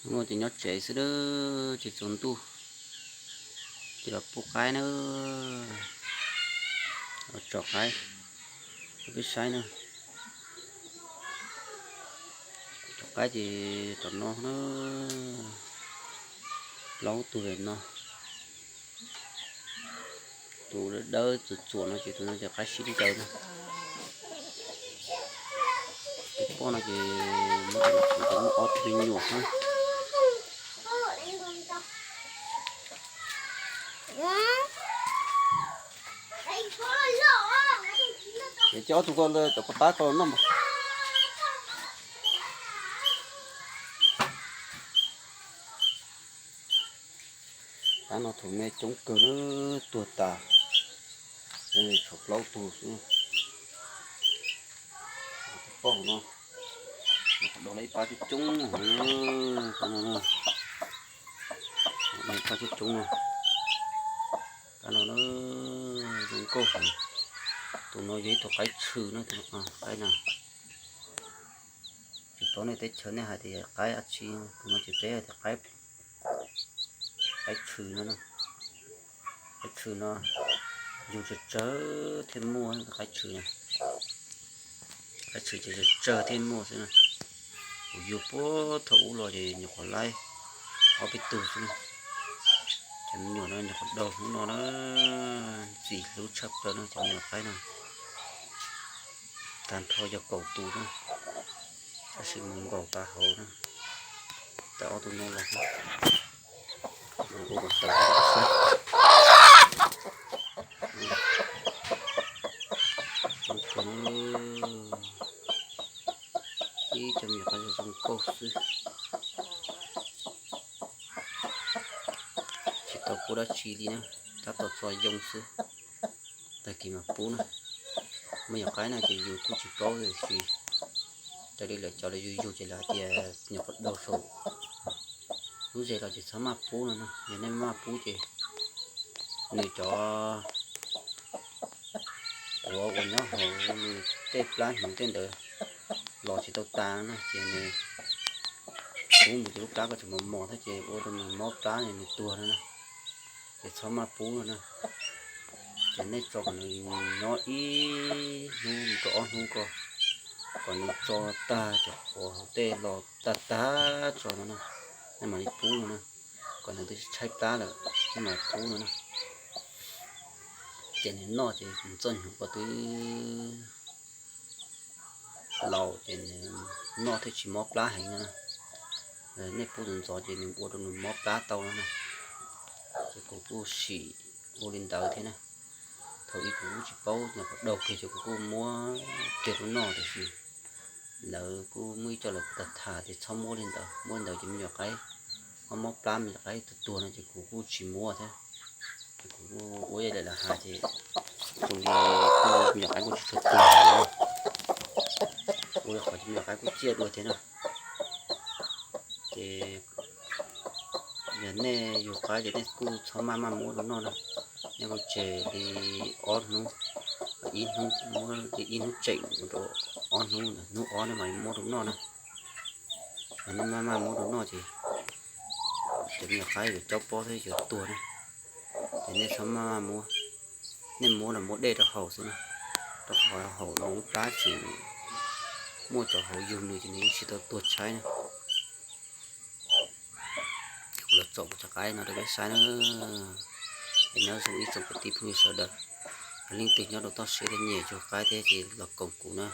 Hnub no ces nyob tsev xwb na, tsis tsaus ntuj, ces los pub qaib na, los tso qaib rau peb saib na. Tso qaib ces tom no na, plaub tug li no. Tus dawb txuas txuas no ces tus no ces qaib sib ncaws na. Tus poj no ces muaj ob tug me nyuam na. Ces coj ob tug ko cov poj tab ko los noj mas. Tab no thaum me coob kawg na, tuag tas, tshuav plaub tug xwb. Poj no, do ib pab coob coob, tab no, ib pab coob coob no, tab no zoo nkauj heev. Tus no yog ib tug qaib tshwm na, qaib no. Tsis paub nej teb chaws nej hais tias qaib dab tsi, tus no ces peb hais tias qaib, qaib tshwm no na. Qaib tshwm no yug tsawg tsawg thiaj muaj, qaib tshwm na. Qaib tshwm ces tsawg tsawg thiaj muaj xwb na. Kuv yug puag thaum ub los ces nyuam qhuav laib ob peb tug xwb na. Cov me nyuam no nyuam qhuav daug hnub no na, ntxim hlub tshaj plaws no cov me nyuam qaib no. Tag nrho yog kaum tus na, tab sis mus nkaum tas hauv na, tau ob tug no los. Ib cov me nyuam qaib zoo nkauj xwb, tsis tau pub dab tsi li na, tab tom txo yoo xwb. Tag kis mam pub na. Me nyuam qaib no ces yus kuj tsis paub tiam sis raws li lawv cov lawv yug yug ces lawv hais tias nyuam qhuav daug saum lub zes los ces txhob maj pub no na. Yog nej maj pub ces nws cov quav uas nyob hauv nws tej plab hnyuv tej ntawd los tsis tau tas na, ces nws pub mus ces lub plab ko tseem mos mos thiab ces ua rau nws mob plab nws tuag no na. Ces txhob maj pub no na. Ces nej tso kom nws nyob ib hnub mus rau ob hnub ko, kom nws tso tag cov quav hauv tej los tag tag tso no na, nej mam li pub no na. Kom nws twb tshaib plab lawm nej mam pub no na. Ces nws noj ces nws txoj hnyuv ko twb laus ces nws noj thiaj tsis mob plab heev no na. Nej pub ntxov ntxov ces nws ua rau nws mob plab tau no na. Ces kuv kuj sim ua li ntawd thiab na. Thaum ub kuv kuj tsis paub nyuam qhuav daug kiag ces kuv kuj muab kiag rau noj tiam sis lawv kuj muaj ib co lawv kuj tham tham tias txhob muab li ntawd, muab li ntawd ces me nyuam qaib mob mob plab me nyuam qaib tuag tuag no ces kuv kuj tsis muab thiab. Ces kuv kuj ua ib yam li lawv hais ces zoo li kuj me nyuam qaib kuj tsis tshua tuag heev na. Ua li qhov ces me nyuam qaib kuj ciaj dua thiab na. Ces yog nej yug qaib ces nej kuj txhob maj maj muab rau noj na. Nej kuj tseg li ob hnub, ib hnub, muab li ib hnub tseem mus rau ob hnub ntawd, hnub ob nej mam li muab rau noj na. Yog nej maj maj muab rau noj ces cov me nyuam qaib yuav cob pob thiab yuav tuag na. Ces nej txhob maj maj muab, nej muab los muab dej rau haus xwb na, rau qhov haum no lub plab tseem muaj cov hauv yug nws ces nws yeej tsis tau tuag tshaib na. Kuv los tsom kuv cov qaib no rau peb saib na. Es nyob zoo ib tsoom kwv tij phooj ywg sawv daws, yog leej twg nyob rau toj siab thiab nyiam yug qaib thiab ces los koom kuv na.